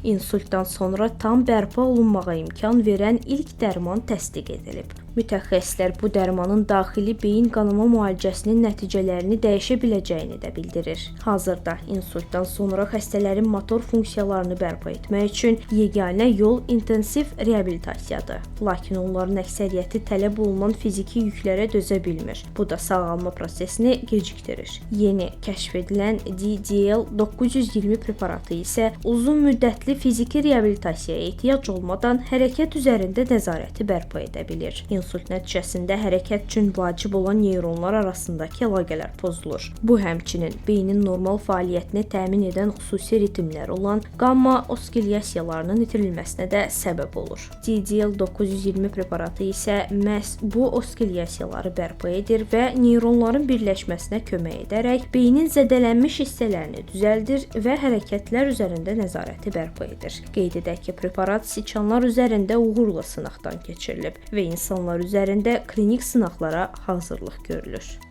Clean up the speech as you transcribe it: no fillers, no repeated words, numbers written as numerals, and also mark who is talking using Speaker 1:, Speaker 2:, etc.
Speaker 1: İnsultdan sonra tam bərpa olunmağa imkan verən ilk dərman təsdiq edilib. Mütəxəssislər bu dərmanın daxili beyin qanama müalicəsinin nəticələrini dəyişə biləcəyini də bildirir. Hazırda insultdan sonra xəstələrin motor funksiyalarını bərpa etmək üçün yeganə yol intensiv reabilitasiyadır. Lakin onların əksəriyyəti tələb olunan fiziki yüklərə dözə bilmir. Bu da sağalma prosesini gecikdirir. Yeni kəşf edilən DDL 920 preparatı isə uzun müddətli fiziki reabilitasiyaya ehtiyac olmadan hərəkət üzərində nəzarəti bərpa edə bilir. İnsult nəticəsində hərəkət üçün vacib olan neyronlar arasındakı əlaqələr pozulur. Bu həmçinin beynin normal fəaliyyətini təmin edən xüsusi ritmlər olan qamma oskillyasiyalarının itirilməsinə də səbəb olur. DDL 920 preparatı isə məhz bu oskillyasiyaları bərpa edir və neyronların birləşməsinə kömək edərək beynin zədələnmiş hissələrini düzəldir və hərəkətlər üzərində nəzarəti bərpa edir. Qeyd edək ki, preparat siçanlar üzərində uğurla sınaqdan keçirilib və insanlar üzərində klinik sınaqlara hazırlıq görülür.